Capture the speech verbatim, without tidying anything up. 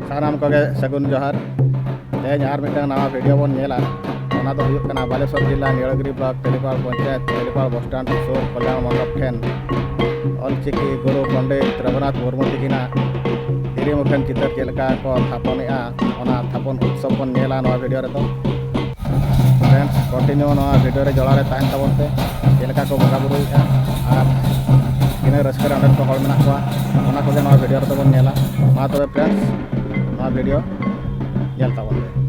ᱥᱟᱱᱟᱢ ᱠᱚᱜᱮ ᱥᱟᱹᱜᱩᱱ ᱡᱚᱦᱟᱨ᱾ ᱛᱮᱦᱮᱧ ᱟᱨ ᱢᱤᱫᱴᱟᱝ ᱱᱟᱣᱟ ᱵᱷᱤᱰᱤᱭᱳ ᱵᱚᱱ ᱧᱮᱞᱟ᱾ ᱚᱱᱟ ᱫᱚ ᱦᱩᱭᱩᱜ ᱠᱟᱱᱟ ᱵᱟᱞᱮᱥᱚᱨ ᱡᱤᱞᱟ, ᱱᱤᱭᱟᱹᱲᱟᱜᱤᱨᱤ ᱵᱞᱚᱠ, ᱛᱮᱞᱤᱯᱟᱲ ᱯᱚᱧᱪᱟᱭᱮᱛ, ᱛᱮᱞᱤᱯᱟᱲ ᱵᱚᱥ ᱥᱴᱮᱱᱰ ᱥᱩᱨ ᱠᱚᱞᱭᱟᱬ ᱢᱚᱱᱰᱚᱯ ᱴᱷᱮᱱ ᱚᱞᱪᱤᱠᱤ ᱜᱩᱨᱩ ᱯᱚᱱᱰᱤᱛ ᱨᱚᱜᱷᱩᱱᱟᱛᱷ ᱢᱩᱨᱢᱩ ᱛᱤᱠᱤᱱᱟᱜ ᱫᱷᱤᱨᱤ ᱢᱩᱴᱷᱟᱹᱱ ᱪᱤᱛᱟᱹᱨ ᱪᱮᱫ ᱞᱮᱠᱟ ᱠᱚ ᱛᱷᱟᱯᱚᱱᱮᱜᱼᱟ, ᱚᱱᱟ ᱛᱷᱟᱯᱚᱱ ᱩᱛᱥᱚᱵ ᱵᱚᱱ ᱧᱮᱞᱟ ᱱᱚᱣᱟ ᱵᱷᱤᱰᱤᱭᱳ ᱨᱮᱫᱚ᱾ ᱯᱷᱨᱮᱱᱰᱥ, ᱠᱚᱱᱴᱤᱱᱤᱭᱩ ᱱᱚᱣᱟ ᱵᱷᱤᱰᱤᱭᱳ ᱨᱮ ᱡᱚᱲᱟᱣ ᱨᱮ ᱛᱟᱦᱮᱱ ᱛᱟᱵᱚᱱ ᱯᱮ᱾ ᱪᱮᱫ ᱞᱮᱠᱟ ᱠᱚ ᱵᱚᱸᱜᱟ ᱵᱩᱨᱩᱭᱮᱫᱼᱟ ᱟᱨ ᱛᱤᱱᱟᱹᱜ ᱨᱟᱹᱥᱠᱟᱹ ᱨᱮ ᱚᱸᱰᱮᱱ ᱠᱚ ᱦᱚᱲ ᱢᱮᱱᱟᱜ ᱠᱚᱣᱟ, ᱚᱱᱟ ᱠᱚᱜᱮ ᱱᱚᱣᱟ ᱵᱷᱤᱰᱤᱭᱳ ᱨᱮᱫᱚ ᱵᱚᱱ ᱧᱮᱞᱟ᱾ ᱢᱟ ᱛᱚᱵᱮ ᱯᱷᱨᱮᱱᱰᱥ, ᱱᱚᱣᱟ ᱵᱷᱤᱰᱤᱭᱳ ᱧᱮᱞ ᱛᱟᱵᱚᱱ ᱯᱮ᱾